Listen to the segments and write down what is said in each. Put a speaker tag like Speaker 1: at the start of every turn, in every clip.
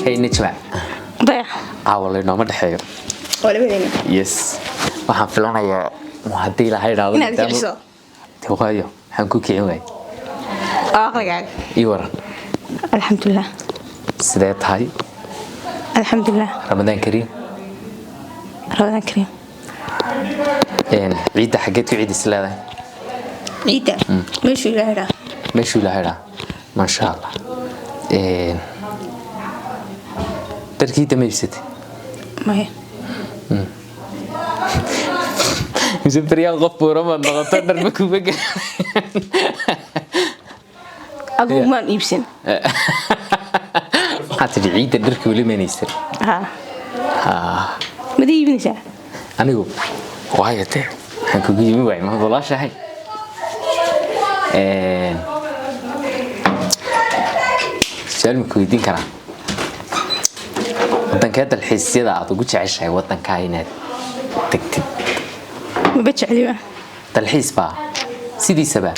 Speaker 1: Hey Najma.
Speaker 2: Dayax.
Speaker 1: Caawa laynooma dhexeeyo.
Speaker 2: Waa labadeena.
Speaker 1: Yes, waxaan filanayaa haddii ilaahay idhaahdo
Speaker 2: inaad kiciso.
Speaker 1: Dee waayo, waxaan ku kicin waay.
Speaker 2: Oo aqligaaga.
Speaker 1: Ii waran.
Speaker 2: Alxamdulilah.
Speaker 1: Sidee tahay?
Speaker 2: Alxamdulilah.
Speaker 1: Ramadaan kariim.
Speaker 2: Ramadaan kariim.
Speaker 1: Ciidda xaggeed ku ciidis leedahay?
Speaker 2: Ciidda meeshuu Ilaahay dhaa.
Speaker 1: Meeshuu ilaahay idhaa, maasha Allah. Dharkii ma iibsatay?
Speaker 2: Maya.
Speaker 1: Mise beryaan qof buuramaad noqoto, dhar ma kuba gal?
Speaker 2: Adigu maan iibsan.
Speaker 1: Waxaad tidhi ciidda dharkii weli maynaysan.
Speaker 2: Haa, mada iibinaysaa?
Speaker 1: Anigu waayo dee waxaan kugu yimi waay ma walaashahay. Su-aal ma ku weydiin karaa? Wadankee dalxiisyada aad ugu jeceshahay wadankaa inaad tagtid?
Speaker 2: Maba jecliba.
Speaker 1: Dalxiis baa sidiisaba.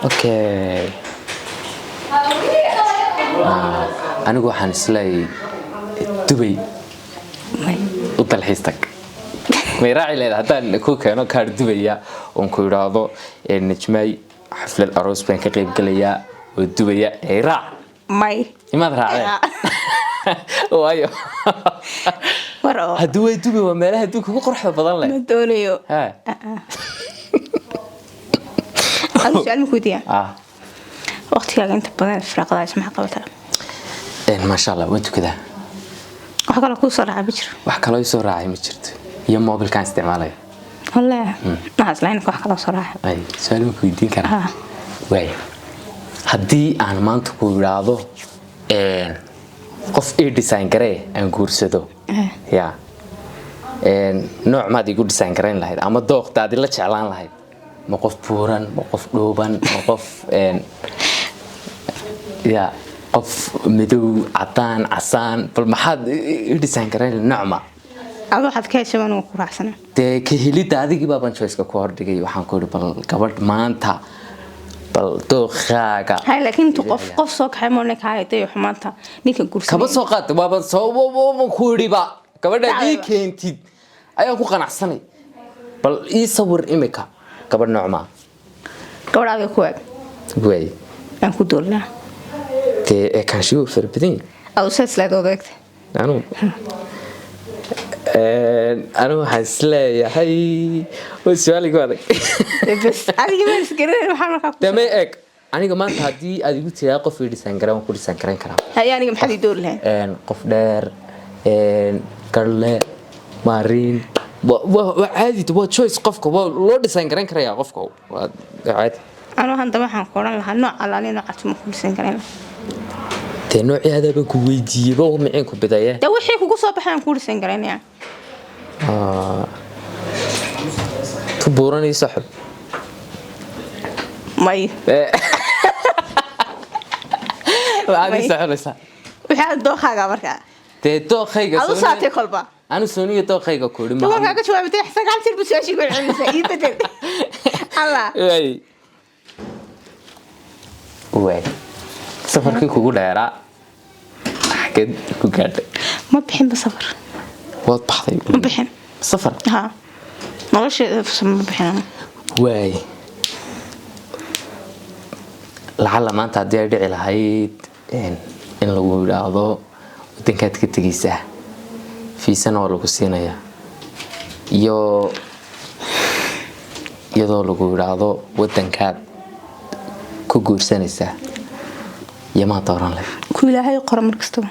Speaker 1: Okay. Anigu waxaan isleeyahay Dubay.
Speaker 2: Maya.
Speaker 1: U dalxiis tag. May raaci leeda haddaan ku keeno kaar Dubaya oon ku idhaahdo, "Najmaay, xaflad aroos baan ka qayb gelayaa oo Dubaya ee raac"?
Speaker 2: May.
Speaker 1: Imaad raacdeen waayo?
Speaker 2: War oo.
Speaker 1: Haddii way Dubay waa meelaha adduunka ugu quruxda badan leh.
Speaker 2: Ma doonayo.
Speaker 1: Ha.
Speaker 2: Adigu su-aal ma ku weydiiyaa?
Speaker 1: Ah.
Speaker 2: Waqtigaaga inta badan firaaqadaas maxaa qabataa?
Speaker 1: Maasha Allah, waan tukadaa.
Speaker 2: Wax kaloo kuu soo raaca ma jiro?
Speaker 1: Wax kaloo ii soo raacay ma jirto, iyo moobilkaan isticmaalaya.
Speaker 2: Wallahi maxaa isla inka wax kaloo soo raaca.
Speaker 1: Ay, su-aal ma ku weydiin karaa?
Speaker 2: Haa.
Speaker 1: Waaya, haddii aan maanta ku idhaahdo, qof ii design garee aan guursado, ya nooc maad igu design garayn lahayd ama dooqtaadi la jeclaan lahayd? Ma qof buuran, ma qof dhuuban, ma qof ya qof madow, cadaan, casaan? Bal maxaad ii design garayn lahayd, nooc ma?
Speaker 2: Adu waxaad ka heshay baan ku raacsana.
Speaker 1: Dee ka helidda adigii baaban choiceka ku hordhigay. Waxaan ku idhi bal gabadh maanta bal dooqaaga.
Speaker 2: Hay, laakiin intuu qof soo kaxay moo ninka hayday xumaanta ninka guursanay.
Speaker 1: Kaba soo qaata, waaban soo waaban ku idhiba gabadhaad ii
Speaker 2: Dacwaba.
Speaker 1: keentid ayaan ku qanacsanay. Bal ii sawir imika gabadh noocmaa.
Speaker 2: Gabadh adiga ku waag.
Speaker 1: Waay.
Speaker 2: Aan ku doolnaa.
Speaker 1: Dee ekaanshiyo fara badan yihin.
Speaker 2: Adu saas leed odeegta.
Speaker 1: Anu waxaan isleeyahay waa su-aal igu adag.
Speaker 2: Bas adiga ma isgaranayn waxaan markaa ku
Speaker 1: Dee may eeg, aniga maanta haddii aad igu tiraa qof ii design garan, waan ku design garan karaa.
Speaker 2: Haye, aniga maxaad ii doori lahayd?
Speaker 1: Qof dheer, garle maariin, waa caadi, waa choice. Qofka waa loo design garan karaya, qofka waa caadi.
Speaker 2: Anu hadda waxaan ku odhan lahaa nooc allaali noocaas ma ku dhisan karayn.
Speaker 1: Dee noocii adaa baan ku weydiiyey ba micin ku bidaye.
Speaker 2: Dee wixii kugu soo baxay aan ku dhisan karaynaya.
Speaker 1: Tu buuranaysa xul.
Speaker 2: May.
Speaker 1: Waxaad
Speaker 2: May.
Speaker 1: ii soo xulaysaa.
Speaker 2: Wixii aad dookhaaga markaa.
Speaker 1: Dee dookhayga.
Speaker 2: Adu saatay kolba.
Speaker 1: Anu sooniga dookhayga ku idhi.
Speaker 2: Dee markaa ka jawaabtay dee 9 jir bu su-aashii ku celinaysaa. Ii bedel allah.
Speaker 1: Waay waay, safarkii kugu dheeraa xageed ku gaadhay?
Speaker 2: Ma bixinba safar.
Speaker 1: Waad baxday.
Speaker 2: Ma bixin.
Speaker 1: Safar?
Speaker 2: Ha, nolosheeda ma bixin.
Speaker 1: Waay, lacalla maanta haddii ay dhici lahayd in lagu yidhaahdo wadankaad ka tegaysaa, fiisana waa lagu siinayaa, iyo iyadoo lagu yidhaahdo wadankaad ku guursanaysaa, iyo maa dooran lahayd?
Speaker 2: Ku Ilaahay qora mar kastaba.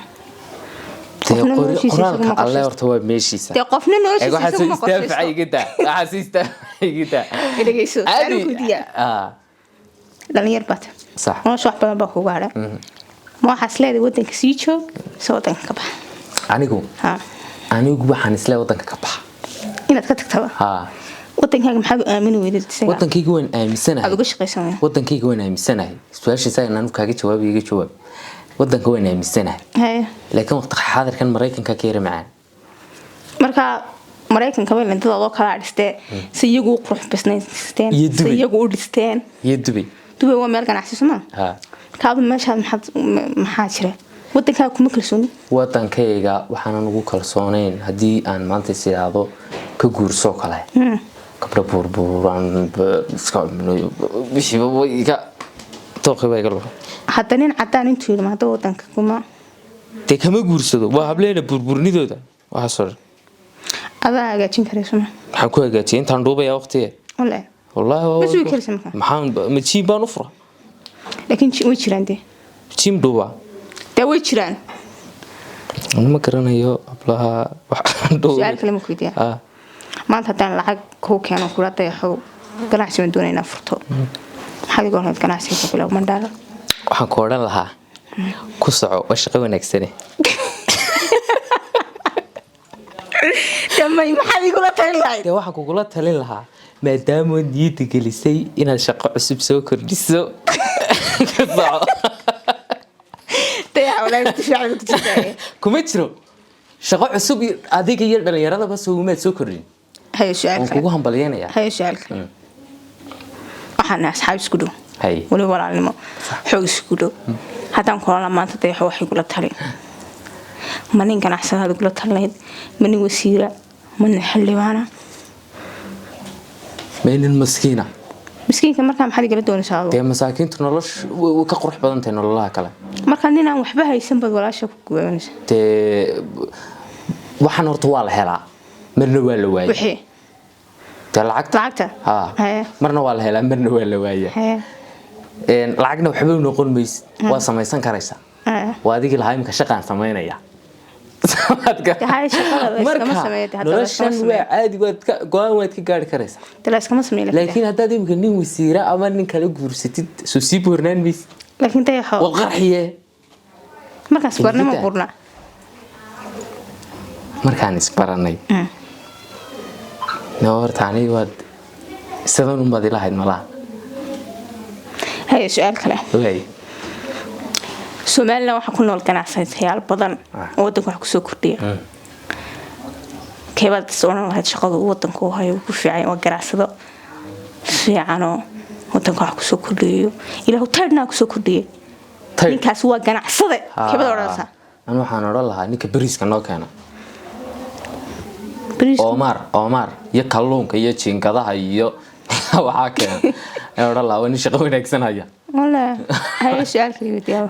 Speaker 1: Dee
Speaker 2: Qofna noloshiisa
Speaker 1: qoraalka
Speaker 2: isaguma
Speaker 1: Alle
Speaker 2: qorshaysto.
Speaker 1: horta waa meeshiisa.
Speaker 2: Dee qofna
Speaker 1: Eeg,
Speaker 2: noloshiisa
Speaker 1: waxaa soo
Speaker 2: isaguma
Speaker 1: istaafaca
Speaker 2: qorshaysto.
Speaker 1: iga daa, waxaa soo istaafaca iga daa.
Speaker 2: Dhegeyso,
Speaker 1: Caadi.
Speaker 2: su'aal ku weydiiyaa. Dhalinyar baad.
Speaker 1: Sax.
Speaker 2: Nolosha wax badan baa kugu hadha. Ma waxaas leedahay wadanka sii joog mise wadanka ka baxa?
Speaker 1: Anigu?
Speaker 2: Ha.
Speaker 1: Anigu waxaan isleeyahay wadanka ka baxa.
Speaker 2: Inaad ka tagtaba?
Speaker 1: Haa.
Speaker 2: Wadankaaga maxaad u aamini weyday isaga?
Speaker 1: Wadankayga waan aaminsanahay.
Speaker 2: Aad uga shaqaysan weyday?
Speaker 1: Wadankayga waan aaminsanahay. Su-aashiisa anu kaaga jawaab, iga jawaab. Wadanka waan aaminsanahay,
Speaker 2: haye
Speaker 1: laakiin waqti xaadirkan Maraykanka ka yara macaan.
Speaker 2: Marka Maraykanka way dad adoo kala dhistee si iyagu u qurux basnaysteen.
Speaker 1: Iyo
Speaker 2: si
Speaker 1: Dubay.
Speaker 2: iyagu u dhisteen.
Speaker 1: Iyo Dubay.
Speaker 2: Dubay waa meel ganacsi soma?
Speaker 1: Haa.
Speaker 2: Marka adu meeshaad maxaad maxaa jira? Wadankaaga kuma kalsooni?
Speaker 1: Wadankayga waxaanan ugu kalsoonayn, haddii aan maanta is idhaahdo ka guursoo kale, gabdho buurbuuran wixiiba way iga dooqi baa iga lura.
Speaker 2: Hadda nin cadaan intuu yimaado wadanka kuma
Speaker 1: Dee kama guursado, waa hableena buurbuurnidooda waxaasoo dhan.
Speaker 2: Adaa hagaajin karayso ma?
Speaker 1: Maxaan ku hagaajiyay? Intaan dhuubayaa waqtiga.
Speaker 2: Wallaahi?
Speaker 1: Wallaahi
Speaker 2: Ma sugi karaysa markaa?
Speaker 1: Maxaan, ma gym baan u fura?
Speaker 2: Laakiin way jiraan dee.
Speaker 1: Gym dhuubaa.
Speaker 2: Dee way jiraan.
Speaker 1: Anu ma garanayo hablaha waxaan dhuubay.
Speaker 2: Su-aal kale ma ku weydiiyaa?
Speaker 1: Ah.
Speaker 2: Maanta haddaan lacag kuu keeno, kula dayaxo, ganacsi baan doonaya inaan furto, maxaad iga ornayd? Ganacsiga ka bilow Mandhaala.
Speaker 1: Waxaan ku odhan lahaa ku soco, waa shaqo wanaagsane.
Speaker 2: Damay, maxaad igula talin lahayd?
Speaker 1: Dee waxaan kugula talin lahaa, maadaama niyadda gelisay inaad shaqo cusub soo kordhiso, ku soco.
Speaker 2: Dayaxa, walaahi difaac ku jirtaa.
Speaker 1: Kuma jiro shaqo cusub adiga iyo dhalinyaradaba soomaad soo kordhin.
Speaker 2: Hayo, su-aal
Speaker 1: Waan
Speaker 2: kale.
Speaker 1: kugu hambalyeynayaa.
Speaker 2: Hayo, su-aal kale. Waxaan nahay asxaab isku dhow, weliba walaalnimo xoog isku dhow. Haddaan kulala maanta, dayaxo, wax igula talin, ma nin ganacsadaad igula talinayd, ma nin wasiira, ma nin xildhibaana?
Speaker 1: Maynin maskiina.
Speaker 2: Miskiinka markaa maxaad igala doonaysaa adigu?
Speaker 1: Dee masaakiintu nolosh way ka qurux badan tahay nololaha kale.
Speaker 2: Markaa nin aan waxba haysan baad walaasha ku gubanaysa?
Speaker 1: Dee waxaan horta waa la helaa, marna waa la waayay.
Speaker 2: Wixii?
Speaker 1: Dee lacagta.
Speaker 2: Lacagta?
Speaker 1: Ha.
Speaker 2: Haye.
Speaker 1: Marna waa la helaa, marna waa la waayaa.
Speaker 2: Haye.
Speaker 1: Lacagna waxba u noqon maysid, waa samaysan karaysaa.
Speaker 2: Haye.
Speaker 1: Waa adigii lahaa imika shaqaan samaynaya.
Speaker 2: Haye, shaqada la iskama
Speaker 1: Marka
Speaker 2: sameeyo, dee hadda la iskama
Speaker 1: noloshan waa
Speaker 2: sameeyo.
Speaker 1: caadi, waad ka go-aan waad ka gaari karaysaa.
Speaker 2: Dee la iskama sameeyo laakiin.
Speaker 1: Laakiin haddaad imika nin wasiira ama nin kale guursatid, soo sii boornaan maysid.
Speaker 2: Laakiin dayaxo,
Speaker 1: Waa qarxiye.
Speaker 2: markaas barnimo
Speaker 1: Ilgida.
Speaker 2: burna.
Speaker 1: Markaan isbaranay, no, horta aniga waad sidan unbaad ilahayd malaha.
Speaker 2: Haye, su-aal kale.
Speaker 1: Waay.
Speaker 2: Somaliland waxaa ku nool ganacsatayaal badan oo wadanka wax kusoo kordhiya. Keebaad is odhan lahayd shaqadu uu wadanka u hayo wuu ku fiican yahay, waa ganacsado fiicanoo wadanka wax kusoo kordhiyayo, ilaahu taydhnaa kusoo kordhiyay?
Speaker 1: Taydh.
Speaker 2: Ninkaas waa ganacsade, keebaad odhanaysaa?
Speaker 1: Anu waxaan odhan lahaa ninka bariiska noo keena.
Speaker 2: Bariiska?
Speaker 1: Oomaar, oomaar iyo kalluunka iyo jiingadaha iyo waxaa keena ayaan odhan lahaa, waa nin shaqo wanaagsan haya.
Speaker 2: Wala haye, su-aal kale weydiiyaa.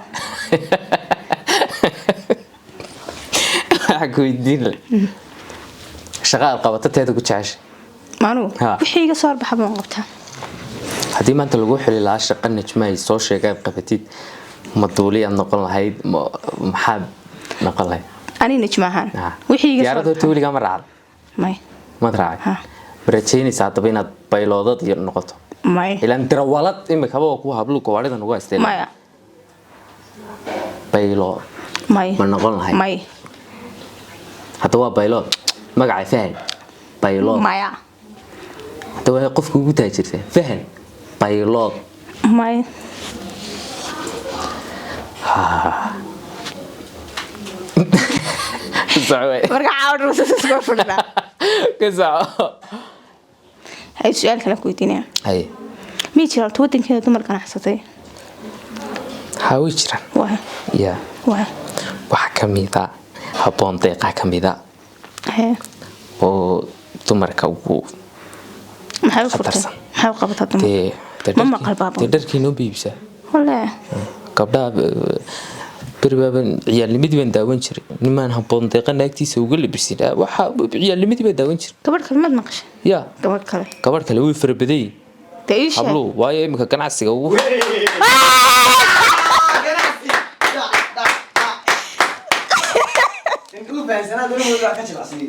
Speaker 1: Waxaan ku weydiin leh, shaqa aad qabato teeda ku jecesha?
Speaker 2: Maanugu?
Speaker 1: Ha.
Speaker 2: Wixii iga soo horbaxa baan qabtaa.
Speaker 1: Haddii maanta lagu xili lahaa shaqa Najma ay soo sheegay aad qabatid, ma duuliyaad noqon lahayd, ma maxaad noqon lahayd?
Speaker 2: Ani Najma ahaan,
Speaker 1: Ha.
Speaker 2: wixii iga
Speaker 1: Diyaarad
Speaker 2: soo
Speaker 1: horta weligaa ma raacda?
Speaker 2: May.
Speaker 1: Maad raacay?
Speaker 2: Ha.
Speaker 1: Ma rajaynaysaa haddaba inaad bayloodad iyo noqoto?
Speaker 2: May.
Speaker 1: Ilaan darawalad imikaba waa kuwa habluhu gawaarida nugu haysteen.
Speaker 2: Maya.
Speaker 1: Baylood
Speaker 2: May.
Speaker 1: ma noqon lahayd?
Speaker 2: May.
Speaker 1: Hadda waa baylood magacay, fahan baylood.
Speaker 2: Maya.
Speaker 1: Hadda waa qofka ugu taajirsan, fahan baylood.
Speaker 2: May.
Speaker 1: Soco waay.
Speaker 2: Marka caawa iska fadhinaa.
Speaker 1: Ka soco.
Speaker 2: Hay, su-aal kale ku weydiinaya.
Speaker 1: Haye.
Speaker 2: Miyay jira horta wadankeeda dumar ganacsatay?
Speaker 1: Haa, way jiraan.
Speaker 2: Waa?
Speaker 1: Ya.
Speaker 2: Waa?
Speaker 1: Waxaa ka mida Habboon Deeqa ka mida
Speaker 2: Haye.
Speaker 1: oo dumarka ugu
Speaker 2: Maxay u furtay?
Speaker 1: khatarsan.
Speaker 2: Maxay u qabataa dumar?
Speaker 1: Dee dee
Speaker 2: Ma maqal baaba.
Speaker 1: Dee dharkii noo biibsaa.
Speaker 2: Wallahi?
Speaker 1: Gabdhaha beri baaban ciyaalnimadii baan daawan jiray, nimaan Habboon Deeqa naagtiisa uga labisin. Waxa ciyaalnimadii baan daawan jiray.
Speaker 2: Gabadh kale maad maqashay?
Speaker 1: Ya.
Speaker 2: Gabadh kale?
Speaker 1: Gabadh kale way fara badan yihiin.
Speaker 2: Dee ii sheeg.
Speaker 1: Habluhu waayo imika ganacsiga ugu
Speaker 3: Ganacsi. Dhac, dhac, dhac. Intuu fahansanaa dowladda waa ka jilacsanay.